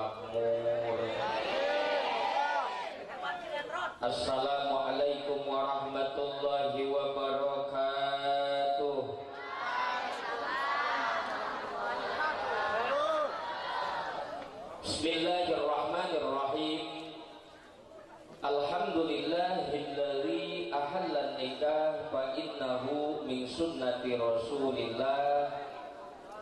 makmur. Assalamualaikum warahmatullahi wabarakatuh. Bismillahirrahmanirrahim. Alhamdulillahilladzi ahalla nikah fa innahu min sunnati rasulillah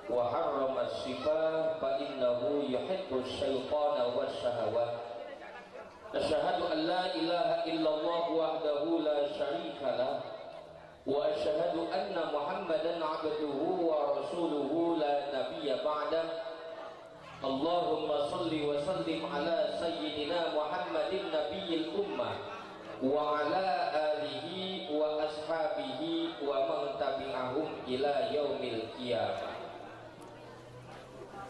wa harrama as-sifah fa innahu yuhibbu asy-syaitana wasyahawat. Asyhadu an la ilaha illallah wahdahu la syarika lah wa asyhadu anna Muhammadan abduhu wa rasuluhu la nabiyya ba'dah. Allahumma salli wa sallim ala sayyidina Muhammadin nabiyil ummah wa ala alihi wa ashabihi wa man tabi'ahum ila yaumil qiyamah.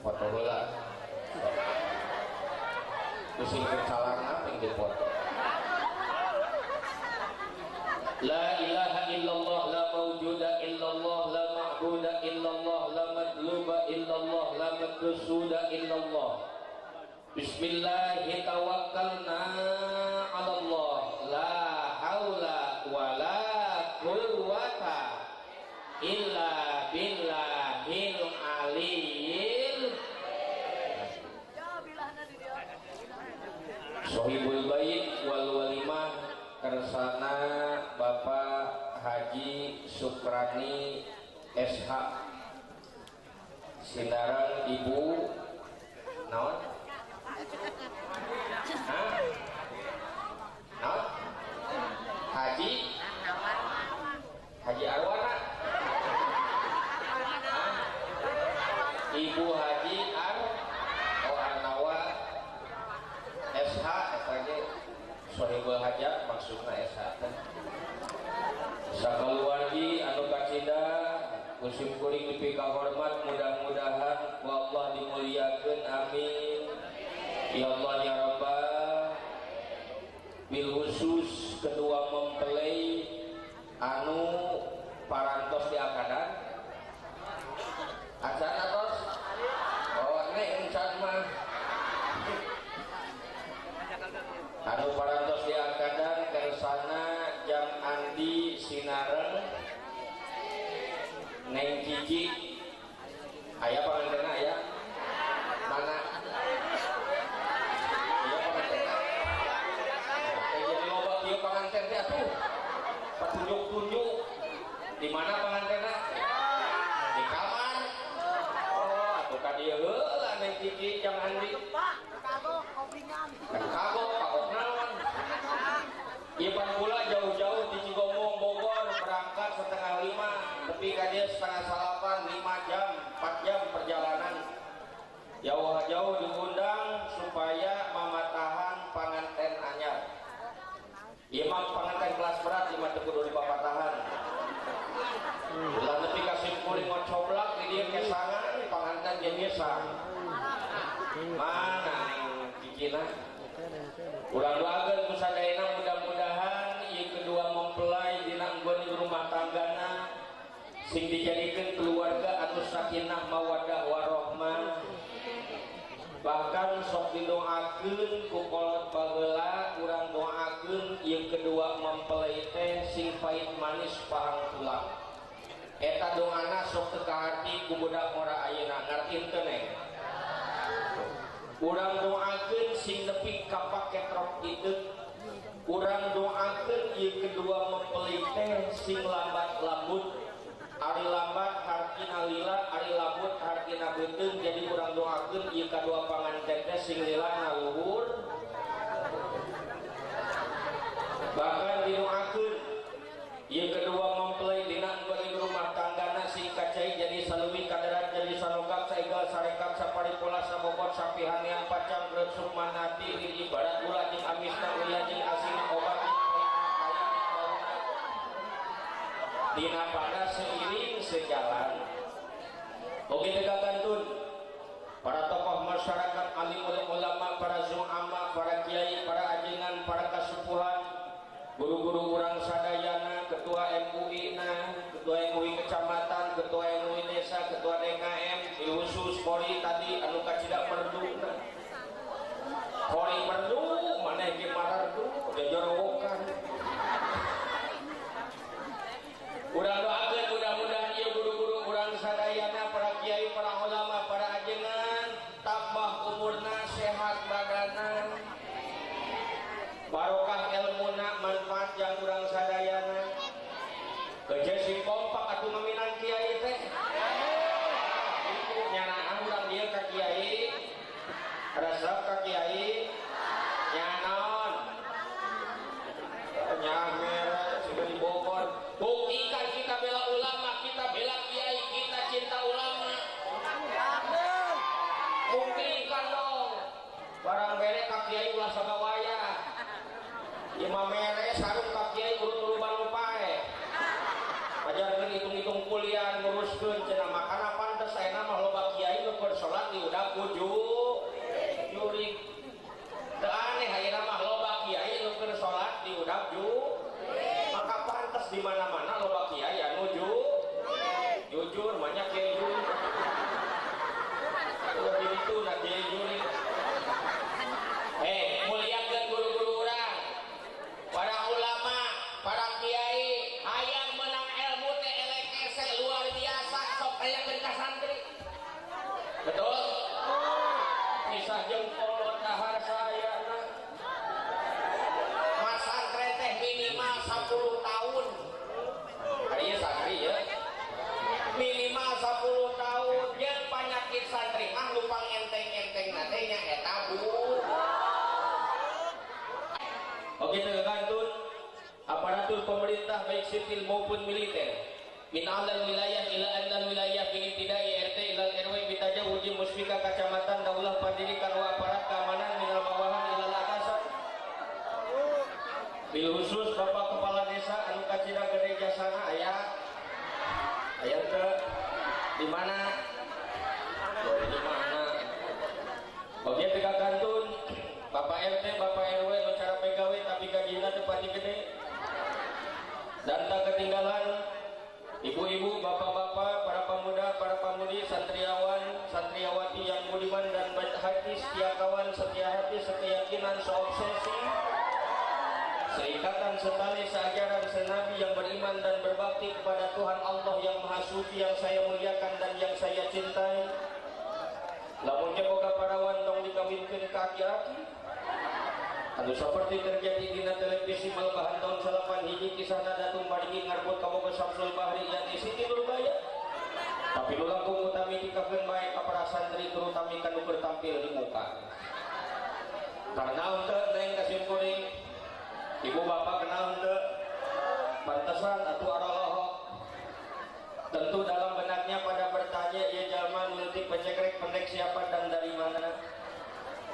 Foto heula. Pusing kesalahan apa yang dipoto. La ilaha illallah, la mawjuda illallah, la ma'buda illallah, la madluba illallah, la maqsuda illallah. Bismillahi tawakkalna 'ala Allah, la haula wala quwwata illa billahil aliyil. Sohibul bait wal walimah kersana Bapak Haji Sukrani SH Sinaran Ibu naon? Hah? Naon? Haji? Haji Arwana? Hah? Ibu Haji Ar? Oh Arnawa SH SG Sohibul hajat maksudna SH teh. Sakaluargi anu kacida kusim kuring dipikahormat, mudah-mudahan ku Allah dimuliakeun, amin. Ya Allah ya Rabbah. Bil khusus kedua mempelai anu parantos diakadan acan atos? Oh nek encan mah anu parantos diakadan kersana jam Andi Sinareng Neng Cici aya pangantena aya mana aya pangantena jadi loba kieu panganten teh atuh patunjuk-tunjuk di mana pangantena di kamar. Oh atuh ka dieu heula Neng Cici jam Andi kagok kopingan kagok kagok naon. Ipan pula jauh-jauh di Cigomong Bogor berangkat 4:30 tapi ka dia 7:30, 5 jam 4 jam perjalanan jauh-jauh diundang supaya mamatahan panganten anyar. Imam panganten kelas berat 5 teu kudu dipapatahan. Ulah nepi ka simkuring ngocoblak di dieu kesangan panganten jeung ngesang. Mana neng cicina? Urang doakeun ku sadayana mudah-mudahan ieu kedua mempelai dina enggon rumah tanggana sing dijadikeun keluarga anu sakinah mawaddah warahmah. Bahkan sok didoakeun ku kolot baheula urang doakeun ieu kedua mempelai teh sing pahit manis pahang tulang. Eta doana sok teu kaharti ku budak ngora ayeuna ngarti henteu neng? Urang doakeun sing nepi ka paketrok itu. Urang doakeun ieu kedua mempelai teh sing lambat lambut. Ari lambat hartina lila, ari lambut hartina beuteung. Jadi urang doakeun ieu kadua panganten teh sing lila ngaluhur. Bahkan didoakeun ieu kedua mempelai dina enggon rumah tanggana sing kacai jadi saluwi kadarat jadi salokap saegal sarekap saparipola sabobot sapihanean pacang greut sukmanati lil ibarat gula jeung amisna uya jeung asina obat jeung pahitna kaya jeung bauna dina pada seiring sejalan. Oge teu kagantun para tokoh masyarakat, alim ulama, para zu'ama, para kiai, para ajengan, para kasupuhan, guru-guru urang sadayana, ketua MUI na, ketua MUI kecamatan, ketua MUI desa, ketua DKM, khusus Polri tadi anu kacida merdu na. Buktikan dong. Barang bere ka kiai ulah sagawaya. Imam mere sarung ka kiai urut-uruban lupae. Pajarkeun hitung-hitung kuliah nguruskeun cenah makana pantes ayeuna mah loba kiai nu keur salat diudag ku jurig. Teu aneh ayeuna mah loba kiai nu keur salat diudag jurig. Maka pantes di mana-mana loba kiai anu jujur banyak kiai jurig. Ulah itu na kiai jurig. Muliakeun guru-guru urang. Para ulama, para kiai hayang menang ilmu teh elekese luar biasa sok hayangkeun ka santri. Betul? Pisah jengkol dahar sayana. Masantren teh minimal 10 tahun. Ari ieu santri ya. Minimal 10 tahun jeung panyakit santri mah nu pangenteng-entengna teh nya eta bu. Oke, tegakantun aparatur pemerintah baik sipil maupun militer min alal wilayah ila annal wilayah min ibtidai RT ilal RW bitajawuji musfika kacamatan daulah pendidikan wa aparat keamanan minal bawahan ilal atasan bil khusus Bapak Kepala Desa anu kacida gede jasana aya aya teu di mana? Di mana? Oke, tegakantun Bapak RT, Bapak RW nu cara pegawe tapi gajina teu pati gede. Dan tak ketinggalan ibu-ibu, bapak-bapak, para pemuda, para pemudi, santriawan, santriawati yang budiman dan baik hati, setia kawan, setia hati, sekeyakinan, seobsesi, seikatan, setali, seajaran, senabi yang beriman dan berbakti kepada Tuhan Allah yang Maha Suci yang saya muliakan dan yang saya cintai. Lamun boga parawan tong dikawinkeun ka aki-aki. Anu seperti terjadi dina televisi malebahan tahun 8 hiji kisahna Datung Baringin ngarbut kaboga Samsul Bahri yakni Siti Nurbaya. Tapi nu langkung utami dikakeun bae ka para santri terutami ka nu keur tampil di muka. Karena henteu neng kasimkuring, ibu bapak kenal henteu, pantesan atuh aralohok. Tentu dalam benaknya pada bertanya, ya jalma nu leutik pecekrek pendek siapa dan dari mana?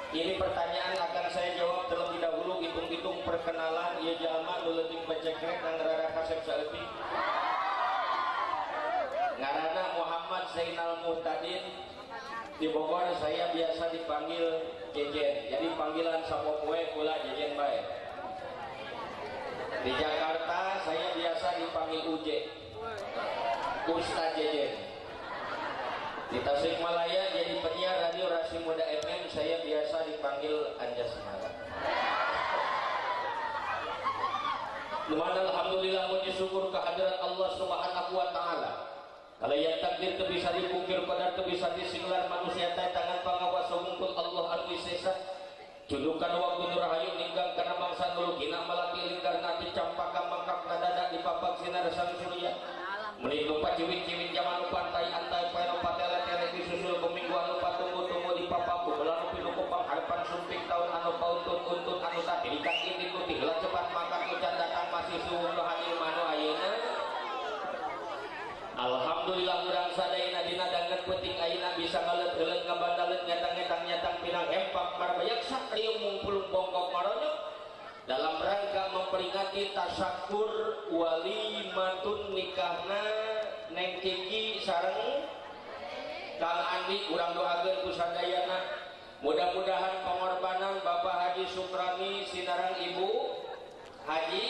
Ini pertanyaan akan saya jawab terlebih dahulu, hitung-hitung perkenalan ya jalma nu leutik pecekrek nang rara kasep saeutik. Ngaranna Muhammad Zainal Muhtadin. Di Bogor saya biasa dipanggil Jejen. Jadi panggilan sapopoe kula Jejen bae. Di Jakarta saya biasa dipanggil Uje. Ustaz Jejen. Di Tasikmalaya jadi penyiar radio Rasi Muda FM saya biasa dipanggil Anjasmara. Lumayan alhamdulillah puji syukur kehadirat Allah Subhanahu wa taala. Kalau yang takdir teu bisa dipungkir qadar teu bisa disinglar manusia teh tangan pangawas wungkul Allah anu wisesa. Julukan waktu nurahayu ninggang kana mangsa nu gina malati lingkar nati campaka mangkak nadada dipapak sinar sang surya. Meuni lupa ciwit-ciwit jaman pantai antai pae patele-tele disusul ke minggu anu patunggu-tunggu di papaku belan pilu kupang harapan sumping tahun anu pauntun-untun anu tadirikan ini ku tiheula cepat mangkat ucan datang masih suwung nu hadir manu ayeuna. Alhamdulillah urang sadayana dina danget penting ayeuna bisa ngaleut-heuleut ngabandaleut nyatang-nyatang pinang hempak marbayaksa riung mungpulung bongkok maronyok dalam rangka memperingati tasakur walimatun nikahna Neng Kiki sareng Kang Andi. Urang doakeun ku sadayana mudah-mudahan pengorbanan Bapak Haji Sukrami sinareng Ibu Haji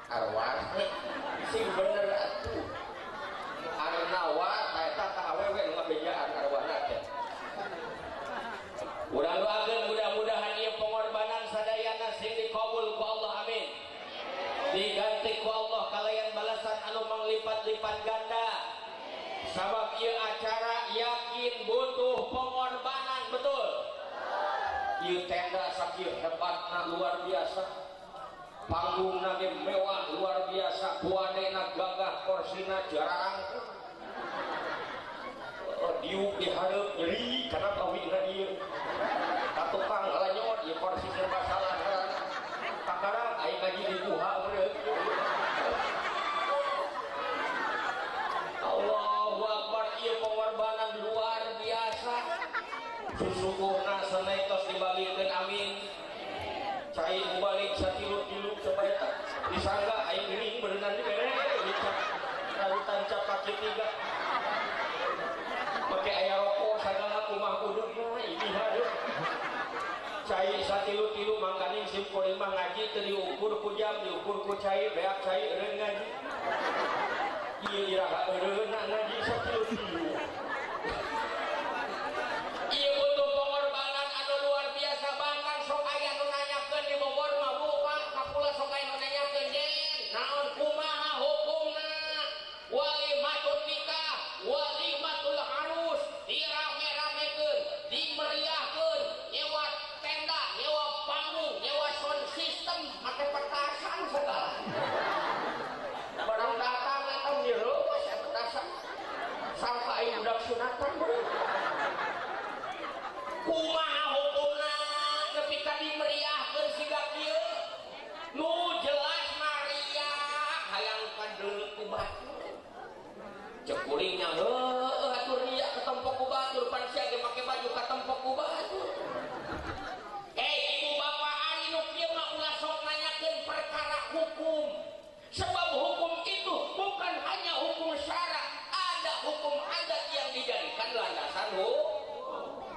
Arwah sing bener atuh Arnawa eta ka awewe nu ngabejaan arwahna teh. Urang doakeun mudah-mudahan ieu pengorbanan sadayana sing dikabul ku Allah, amin. Diganti ku Allah kalayan balasan anu manglipat-lipat ganda. Sabab ieu acara yakin butuh pengorbanan, betul. Ieu tenda sakieu hebatna luar biasa. Panggungna ge mewah luar biasa, kuadena gagah, korsina jarang. Diuk di hareup nyeri kana kawina ieu. Ka tukang lanyot ieu korsi serba salah. Kakarang aya ngaji di guha meureun. Allahu Akbar, ieu pengorbanan Susuguhna senai tos dibalikeun amin. Cai balik satilu-tilu coba eta disangga aing geuning beunang dibere lalu tancap kaki tiga. Make aya rokok sagala kumaha ududna ini haduh. Cai satilu-tilu mangkaning sim kuring mah ngaji teu diukur ku jam diukur ku cai beak cai eureun ngaji. Ieu iraha eureunna ngaji satilu-tilu. Ieu butuh pengorbanan anu luar biasa bahkan sok aya nu nanyakeun di Bogor mah Bu Pak kapula sok aya nu nanyakeun jen naon kumaha hukumna walimatul nikah walimatul arus dirame-ramekeun dimeriahkeun nyewa tenda nyewa panggung nyewa sound system make petasan segala barang datang eta direwas petasan sangka aing budak sunatan kumaha hukumna nepi ka dimeriahkeun siga kieu nu jelas meriah hayang kadeuleu ku batur cek kuring nya heueuh atuh ria katempo ku batur pan sia ge make baju katempo ku batur. Ibu bapak ari nu kieu mah ulah sok nanyakeun perkara hukum sebab hukum itu bukan hanya hukum syara, ada hukum adat yang dijadikan landasan hukum.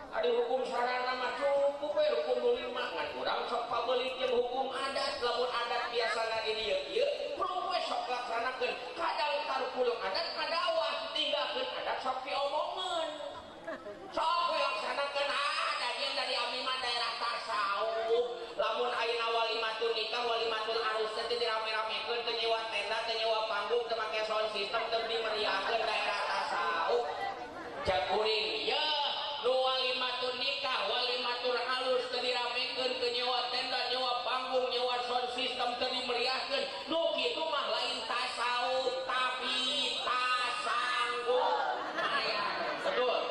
Ari hukum sarana mah cukup we hukum nu lima ngan urang sok pabelit jeung hukum adat lamun adat biasana di dieu ieu perlu we sok laksanakeun kadang tarkulung adat kadawah tinggalkeun adat sok diomongeun sok we laksanakeun ada jeung dari abdi mah daerah tasawuf lamun ayeuna walimatun nikah walimatul arus teh dirame-ramekeun teu nyewa tenda teu nyewa panggung teu make sound system teu dimeriahkeun daerah tasawuf cek kuring ye nu walimatun nikah walimatul alus teu diramekeun teu nyewa tenda nyewa panggung nyewa sound system teu dimeriahkeun nu kitu mah lain tasawuf tapi tasanggup aya betul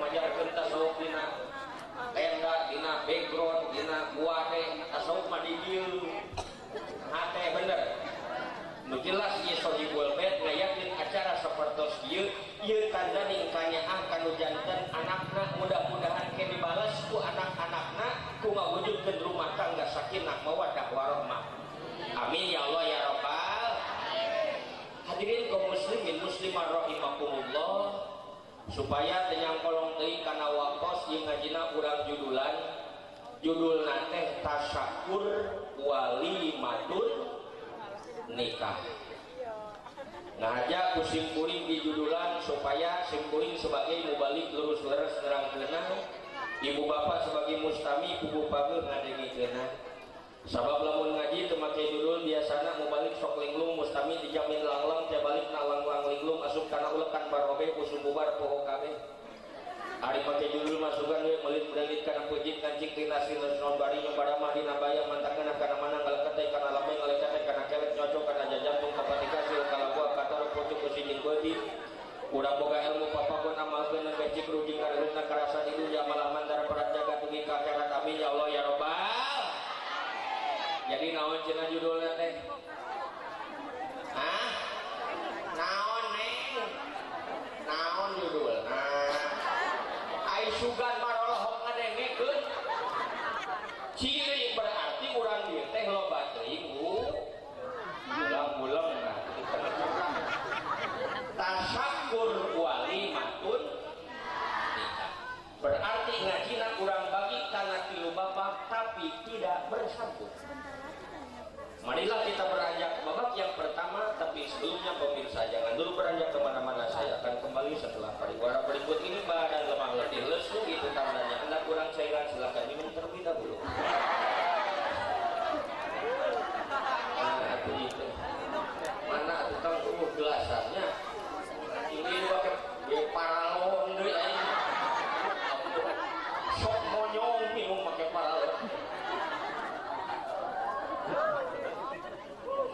majarkeun tasawuf dina tenda dina background dina buah tasawuf mah di dieu hate bener nu jelas ieu sohibul bait ngayakeun acara sapertos ieu ieu tanda ningkanyaah kanu janten anakna mudah-mudahan ke dibales ku anak-anakna ku ngawujudkeun rumah tangga sakinah mawaddah warahmah. Amin ya Allah ya rabbal. Hadirin kaum muslimin muslimah rahimakumullah, supaya teu nyangkolong teuing kana waktos ieu ngajina urang judulan judulna teh tasyakur walimatun nikah. Ngaja ku simkuring di judulan supaya simkuring sebagai mubalik lurus leres nerangkeunna, ibu bapak sebagai mustami kubu pageuh ngadengikeunna. Sabab lamun ngaji teu make judul biasana mubalik sok linglung mustami dijamin langlang teh balik na langlang linglung asup kana ulekan barobe usum bubar poho kabeh. Ari make judul masukan we melit-melit kana peujeut kancing tina sinus non bari nyumbara mah dina bayang mantakeun kana mana ngalekete kana lambe ngalekete kana kelek nyocok kana jajantung kapati kasil kalabuah kataruk pucuk usijin beuti urang boga ilmu papagon amalkeun becik rujing kareunna karasa di dunya malah mandar parat jagat dugi ka akhirat amin ya Allah ya rabbal. Jadi naon cenah judulna teh? Hah? Naon neng? Naon judulna? Ai sugan marolohok ngadengekeun. Ciri berarti urang dieu teh loba teuing ulang-ulang nah. Tasyakur walimatun nikah. Berarti ngajina urang bagi kana tilu babak tapi tidak bersambung. Marilah kita beranjak ke babak yang pertama, tapi sebelumnya pemirsa jangan dulu beranjak kemana-mana. Saya akan kembali setelah pariwara berikut ini. Badan lemah letih lesu itu tandanya Anda kurang cairan, silahkan minum terlebih dahulu. Nah, itu. Mana tukang gelasannya? Ini pakai paralon deui aing. Sok monyong minum pakai paralon.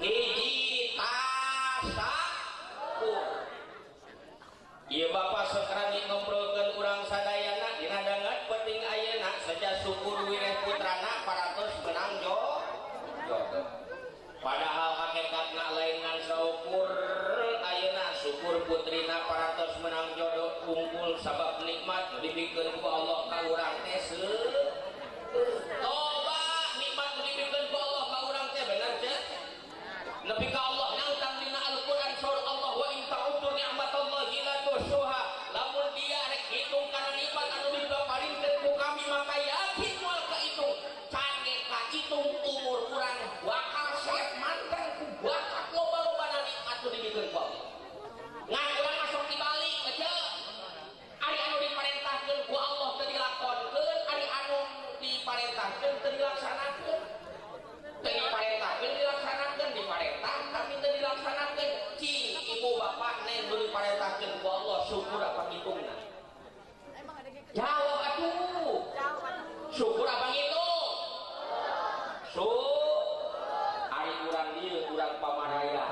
Hiji tasakur. Ieu bapak sekarang ngobrolkeun urang sadayana dina danget penting ayeuna saja syukur wireh putrana parantos menang jodoh. Padahal hakikatna lain ngan saukur ayeuna syukur putrina parantos menang jodoh kumpul sabab nikmat dibikeun ku Allah ka urang teh loba nikmat dibikeun ku Allah ka urang teh bener teh nepi ka Allah nangtang dina Al-Qur'an surah Allah wa in ta'uddu ni'matallahi la tuhsuha lamun dia rek hitung kana nikmat anu dipaparinkeun ku kami maka yakin moal kahitung can ge kahitung umur urang bakal seep manten ku bakat loba-loba nikmat nu dibikeun ku Allah. Ngan urang masuk dibalik aja. Ari anu diparentahkeun ku Allah teu dilakonkeun, ari anu diparentahkeun teu dilaksanakeun. Teu diparentahkeun dilaksanakeun, diparentah tapi teu dilaksanakeun. Cing ibu bapak neng nu diparentahkeun ku Allah syukur apa ngitungna? Jawab atuh. Syukur apa ngitung? Ari urang dieu urang Pamaraya.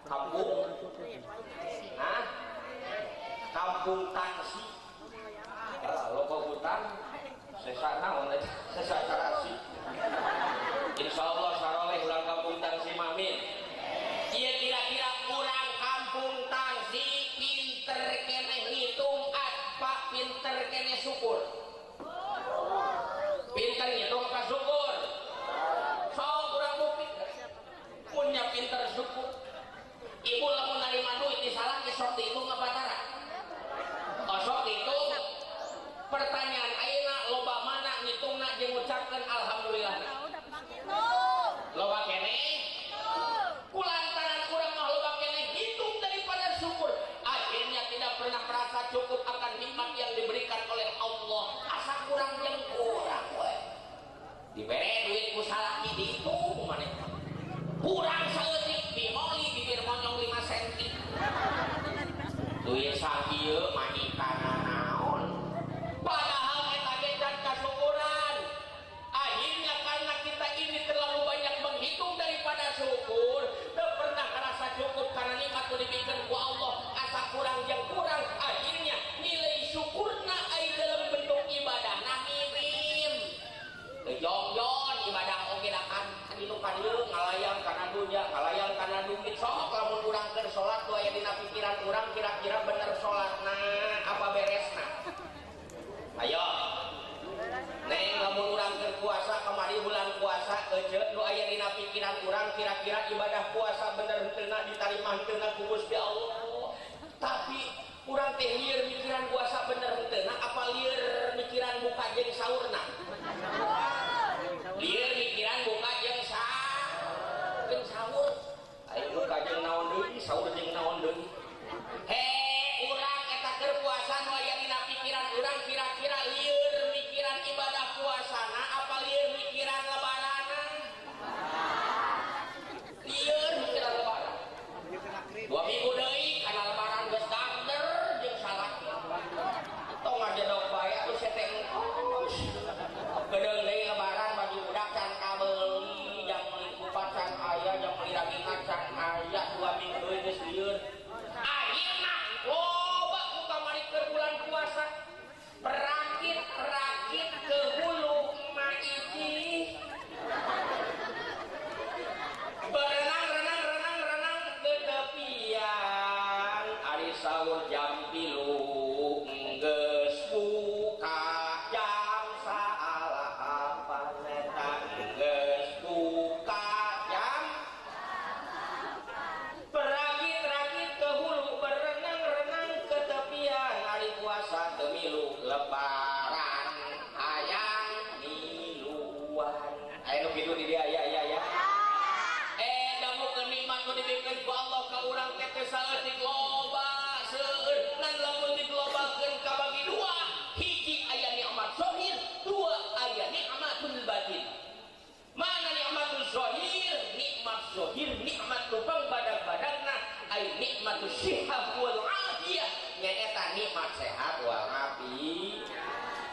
Kampung. Hah? Kampung Tangsi. Loba hutan, sesa naon eta? Sesa tarasi. Insyaallah saroleh urang Kampung Tangsi amin. Ieu kira-kira urang Kampung Tangsi pinter keneh ngitung apa pinter keneh syukur? Pinter ngitung apa syukur? Sok urang bukti. Punya pinter syukur. Ibu lamun narima duit disalah sok dihitung apa tara? Oh, sok dihitung. Pertanyaan ayeuna loba mana ngitungna jeung ngucapkeun alhamdulillah? Loba keneh? Kulantaran urang mah loba keneh hitung daripada syukur. Akhirnya tidak pernah merasa cukup akan nikmat yang diberikan oleh Allah. Asa kurang yang kurang we. Dibere duit ku salaki dihitung maneh. Kurang saeutik bimoli bibir monyong 5 cm. Duit sakieu manikana naon. Padahal eta ge can kasyukuran. Akhirnya karena kita ini terlalu banyak menghitung daripada syukur, teu pernah merasa cukup karena nikmat nu dibikeun ku Allah, asa kurang jeung kurang. Akhirnya nilai syukurna ai dalam bentuk ibadahna minim. Teu jongjon ibadah oge da kan anu ka dieu ngalayang kana dunya, ngalayang kana duit. Sok lamun urang keur salat aya dina pikiran urang kira-kira bener salatna apa beresna? Ayo. Neng lamun urang keur puasa kamari bulan puasa ece nu aya dina pikiran urang kira-kira ibadah puasa bener henteuna ditarima henteuna ku Gusti Allah. Tapi urang teh lieur mikiran puasa bener henteuna apa lieur mikiran buka jeung saurna? Lieur mikiran buka jeung sahur. Ayo buka jeung naon deui, sahur jeung naon deui. He, urang eta keur puasa nu aya dina pikiran urang kira-kira lieur mikiran ibadah puasana apa lieur mikiran lebaranna? Lieur mikiran lebaran. 2 minggu deui kana lebaran geus dangder jeung salaki. Tong ngajedog bae atuh seteng engkos. Gedeung deui lebaran bagi budak can kabeuli, jang meuli kupat can aya, jang meuli daging can aya, 2 minggu deui geus lieur. Akhirna loba ku kamari keur bulan puasa berakit-rakit ke hulu maiji. Berenang-renang-renang-renang ke tepian. Ari sahur jam 3 geus buka jam 9 eta geus buka jam. Berakit-rakit ke hulu berenang-renang ke tepian. Ari puasa teu milu lebaran hayang miluan. Aya nu kitu di dieu aya aya ya. Dangukeun nikmat nu dibikeun ku Allah ka urang teh teu saeutik loba seueur ngan lamun diglobalkeun kabagi 2, hiji aya nikmat zahir, 2 aya nikmatul batin. Mana nikmatul zahir? Nikmat zahir nikmat nu pangbadag-badagna ai nikmatus sihah wal afiyah, nyaeta nikmat sehat wal afiat.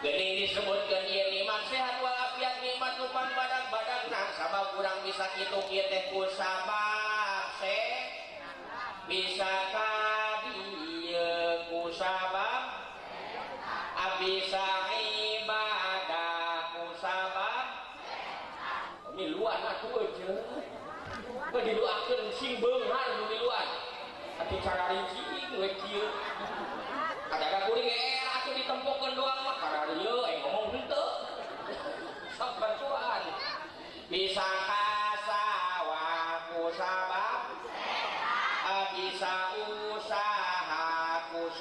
Geuning disebutkeun ieu nikmat sehat wal afiat nikmat nu pangbadag-badagna sabab urang bisa kitu kieu teh ku sabab se bisa ka dieu ku sabab bisa ibadah ku sabab miluan atuh eueuh. Didoakeun sing beunghar nu miluan. Atuh cara rinci we kieu.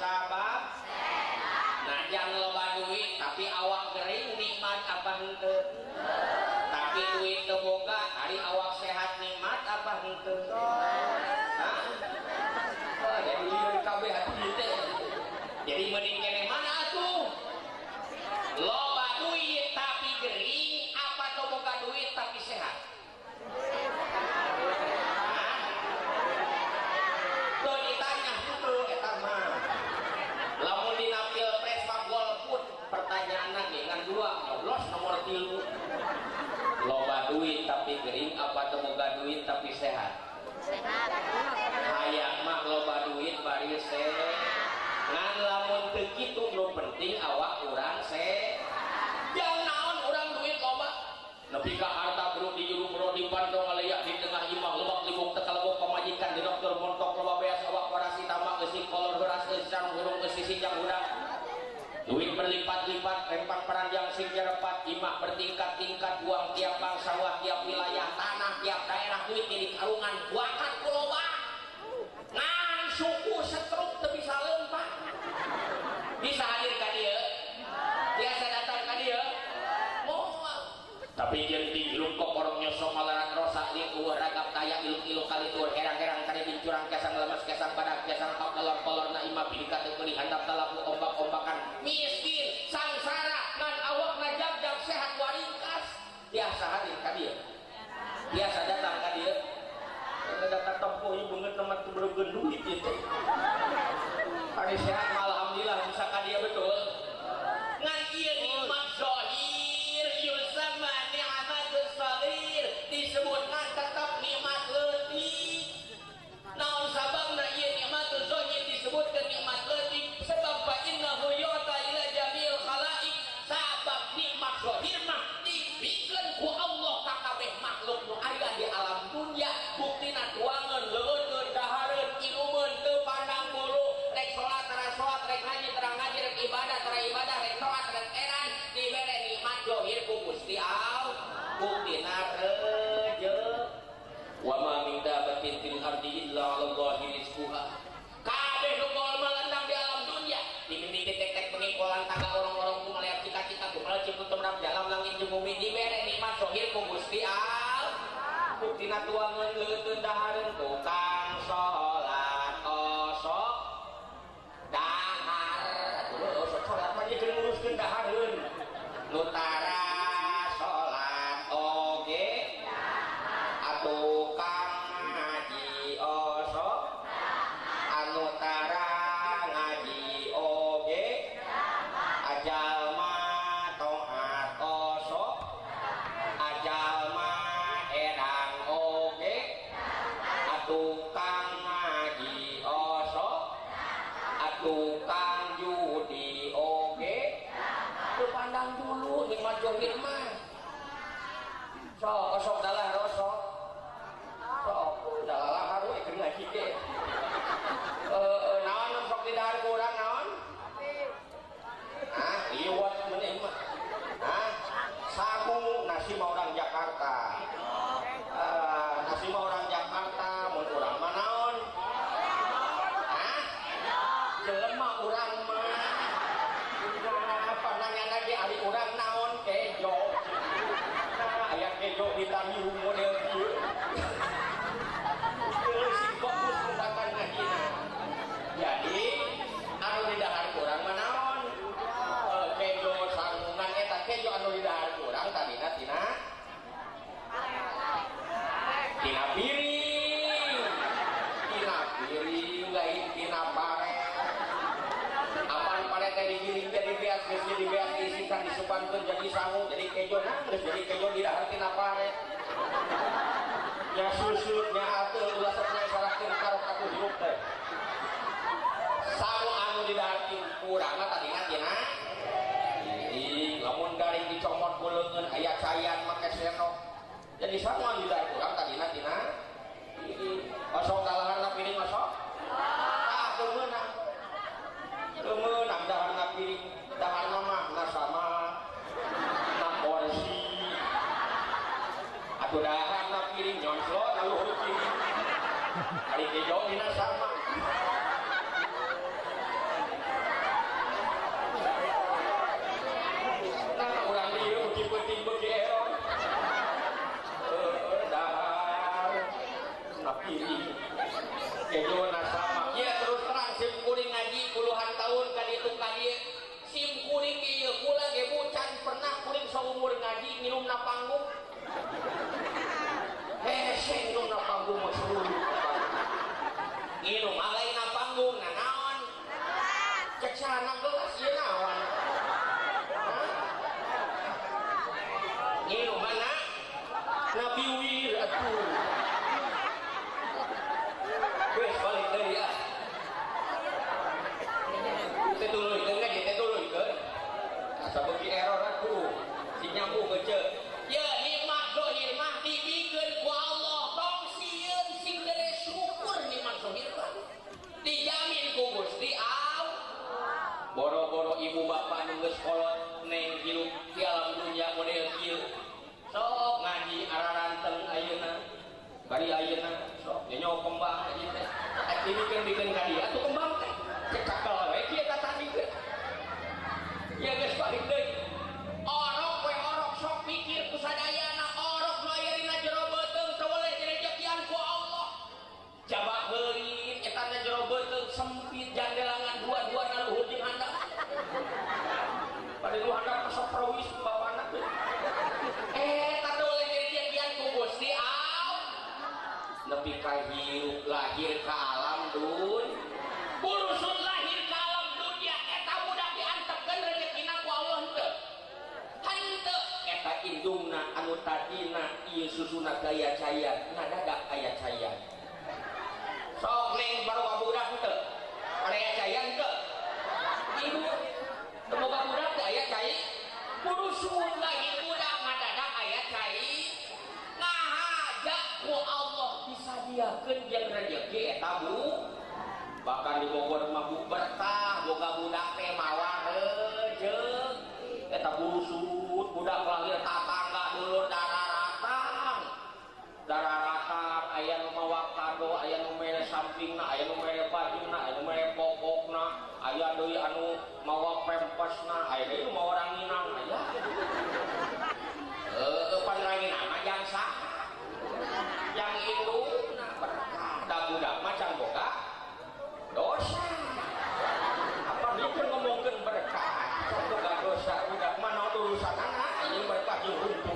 sabab sehat. Najan loba duit tapi awak gering nikmat apa henteu? Tapi duit teu boga ari awak sehat nikmat apa henteu? Hah? Oh, jadi lieur kabeh atuh ieu teh. Jadi mending keneh mana atuh? Loba duit tapi gering apa teu boga duit tapi sehat? Tuh ditanya tuh eta mah. Lamun dina pilpres mah golput pertanyaanna ge ngan dua nyoblos nomor 3. Loba duit tapi gering apa teu boga duit tapi sehat? Sehat. Hayang mah loba duit bari sehat. Ngan lamun teu kitu nu penting awak urang sehat. Jang naon urang duit loba? Nepi ka harta buruk di juru bro di bandong ngaleyak di tengah imah lebak libuk tekalebok pamajikan di dokter montok loba beas awak warasi tambah eusi kolor beras eusi sarung hurung eusi sijang hudang. Duit berlipat-lipat, rempak peranjang sing jerepat, imah bertingkat-tingkat, uang tiap bangsa, sawah tiap wilayah, tanah tiap daerah, duit jadi karungan, buakat ku loba. Ngan suku setruk teu bisa leumpang. Bisa hadir ka dieu? Biasa datang ka dieu? Moal. Tapi jeung tinggirum kokorong nyosong malarat rosak lieu eueuh ragap taya iluk-iluk kalitur herang-herang kari bincurang kesang lemes kesang badak kesang pakolor-kolor na imah pilih kate meuli handap talaku ombak-ombakan miskin sangsara ngan awakna jagjag sehat waringkas. Biasa hadir ka dieu? Biasa datang ka dieu? Datang tempo ieu beungeut mah teu beureugeun duit ieu teh. Ari sehat mah alhamdulillah bisa ka dieu betul. Ngan ieu nikmat zahir yusama ni'matus saghir disebutna tetap nikmat leutik. Naon sababna ieu nikmatus zahir disebutkeun nikmat leutik? Sebab fa innahu yu'ta ila jami'il khalaik. Sabab nikmat zahir mah dibikeun ku Allah ka kabeh makhluk nu aya di alam dunya. Buktina tuangeun leueun dahareun inumeun teu pandang bulu rek salat tara salat rek ngaji tara ngaji rek ibadah tara ibadah rek taat rek edan dibere nikmat zahir ku Gusti Allah. Buktina reje wa ma min dabatin fil ardi illa 'ala Allahi rizquha. Kabeh nu melendang di alam dunya dimimiti tek-tek pengikolan tangga orang-orang ku melihat cita-cita ku melcip tumrap dalam langit jeung bumi dibere nikmat zahir ku Gusti Allah. Buktina tuangeun leuteun dahareun tukang salat osok dahar atuh osok salat mah jeung nguruskeun dahareun nu tara salat oge tukang ngaji osok anu tara ngaji oge ajalma toat osok ajalma edang oge tukang ngaji osok tukang judi oge. Teu pandang dulu nikmat zahir mah. Sok osok dalah rosok. Sok dalah haru keur ngaji ge. Naon sok di dahar ku urang naon? Ah, liwat meneh mah. Hah? Sangu nasi mah orang Jakarta. Nasi mah orang Jakarta, mun urang mah naon? Hah? Jelema urang mah. Apa nanya lagi ari urang naon kejo. Nah, aya kejo di Tanjung model kieu. Sing fokus umpatan ngajina. Jadi anu di dahar kurang mah naon? Kejo sangunan eta kejo anu di dahar kurang tadina tina tina piring. Tina piring lain tina pare. Apan pare teh digiling jadi beas geus jadi beas diisikan disupankeun jadi sangu jadi kejo nah geus jadi kejo di dahar tina pare. Nya susut nya ateul ulah sok nyasarahkeun karok atuh hirup teh. Sangu anu di dahar kurang mah tadina tina piring. Lamun garing dicomot ku leungeun aya cayan make sendok. Jadi sangu anu di dahar kurang tadina tina piring. Osok dalaharna piring osok? Tah teu meunang. Teu meunang daharna piring. Daharna mah nasama na porsi. Atuh daharna piring nyonslot laluhur piring. Ari kejo dina sama. celana gelas ieu naon? Nginum mana? Nabi wir atuh. Geus balik deui ah. Teh tuluykeun ka teh tuluykeun. Asa beuki error atuh. Si nyambung gece. Ya nikmat zahir mah dibikeun ku Allah. Tong sieun sing gede syukur nikmat zahir mah. Dijamin ku Gusti Allah. Boro-boro ibu bapak nu geus kolot neng hirup di alam dunya model kieu. Sok ngaji araranteng ayeuna. Bari ayeuna sok nyenyo kembang aja teh. Dibikeun-bikeun ka dieu atuh kembang teh. Cek cakal we kieu ka tadi teh. Ya geus balik deui. Orok we orok sok pikir ku sadayana orok nu aya dina jero beuteung teu weleh direjekian ku Allah. Jabak beurit eta na jero beuteung sempit jandelangan dua-dua na luhur jeung handap. Bari nu handap sok prawis bapana teh. Eta teu weleh direjekian ku Gusti Allah. Nepi ka hirup lahir ka alam dun. Burusut lahir ka alam dunia eta budak diantepkeun rezekina ku Allah henteu. Henteu eta indungna anu tadina ieu susuna gaya caya ngadadak aya caya. Sok neng baru ka budak henteu. Aya caya henteu. Ibu teu boga budak teh aya cai. Burusut lahir budak ngadadak aya cai. Ngahaja ku Allah disadiakeun jeung rezeki eta bu. Bahkan di Bogor mah bu berkah boga budak teh mawa rejeuk eta burusut budak lahir tatangga dulur dararatang dararatang aya nu mawa kado aya nu mere sampingna aya nu mere bajuna aya nu mere popokna aya deui anu mawa pempesna aya deui nu mawa ranginang aya heueuh pan ranginang mah jang saha yang indungna berkah da budak mah can boga dosa. Apa dia pun ngomongkeun berkah boga dosa budak mah naon urusanana ieu berkah jeung huntu.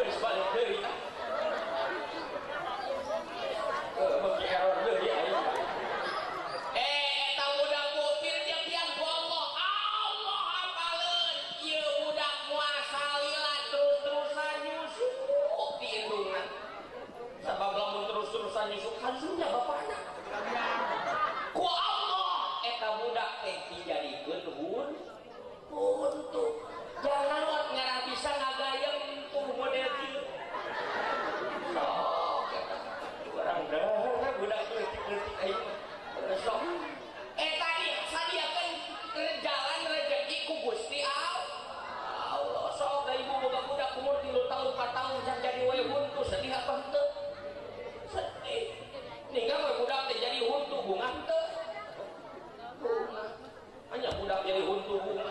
Geus balik deui. Beuki error deui ayeuna. Eta budak bupir jeung ku Allah. Allah apaleun ieu budak moal salila terus-terusan nyusu di indungna. Sabab lamun terus-terusan nyusu hansunya bapana. Ku Allah eta budak teh dijadikeun huntu. Jangan wat ngarah bisa ngagayem tuh model kieu. Sok eta urang dah budak leutik-leutik ayeuna. Sok eta disadiakeun jalan rezeki ku Gusti Allah. Sok da ibu boga budak umur 3 tahun 4 tahun can jadi we huntu sedih apa henteu? Sedih. Ninggal we budak teh jadi huntu bunga henteu? Bunga. Hanya budak jadi huntu bunga.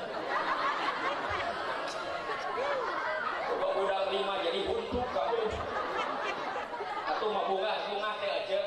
Boga budak 5 jadi huntu kabeh. Atuh mah bunga bunga teh aja.